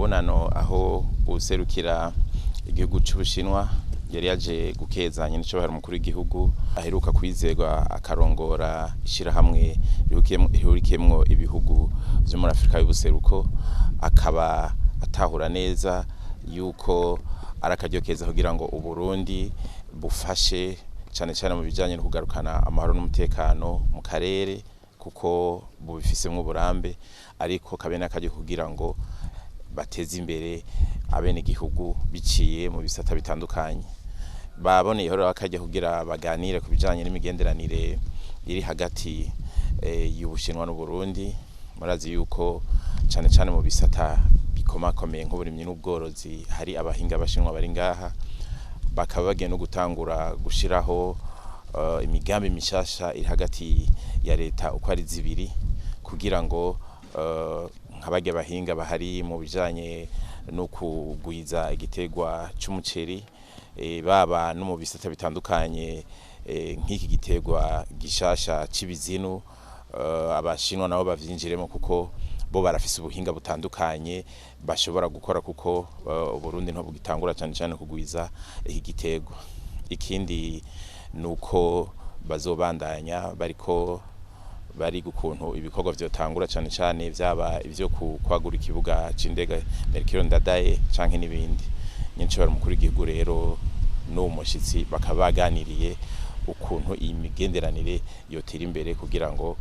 Mubonano aho userukira igihugu c'Ubushinwa yari yaje gukezanya n'icubahiro umukuru w'igihugu aheruka kwizerwa akarongora ishirahamwe rihurikiyemwo ibihugu vyo muri Afrika y'ubuseruko, akaba atahura neza yuko ari akaryo keza kugira ngo Uburundi bufashe cane cane mu bijanye no kugarukana amahoro n'umutekano mu karere, kuko bubifisemwo uburambe, ariko kabe n'akaryo kugira ngo bateze imbere abenegihugu biciye mu bisata bitandukanye. Baboneyeho rero akaryo kugira baganire ku bijanye n'imigenderanire iri hagati y'Ubushinwa n'Uburundi. Murazi yuko cane cane mu bisata bikomakomeye nk'uburimyi n'ubworozi hari abahinga b'Abashinwa bari ngaha, bakaba bagiye no gutangura gushiraho imigambi mishasha iri hagati ya leta uko ari zibiri, kugira ngo nka barya bahinga bahari mu bijanye no kugwiza igiterwa c'umuceri, baba no mu bisata bitandukanye, nk'iki giterwa gishasha c'ibizinu, Abashinwa nabo bavyinjiremo, kuko bo barafise ubuhinga butandukanye bashobora gukora, kuko Uburundi nto bugitangura cane cane kugwiza iki giterwa. Ikindi nuko bazobandanya bariko bariga ukuntu ibikorwa vyotangura, cane cane vyaba ivyo kwagura ikibuga c'indege Melchior Ndadaye canke n'ibindi. Nyencubahiro umukuru w'igihugu rero n'uwo mushitsi bakaba baganiriye ukuntu iyi migenderanire yotera imbere kugira ngo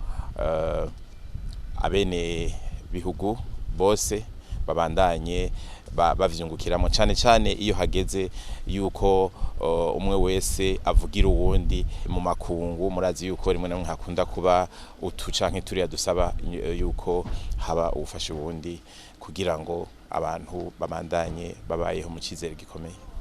abene bihugu bose babandanye bavyungukiramo, cane cane iyo hageze yuko umwe wese avugira uwundi mu makungu. Murazi yuko rimwe na rimwe hakunda kuba utu canke turiya dusaba yuko haba uwufasha uwundi kugira ngo abantu babandanye babayeho mu cizere gikomeye.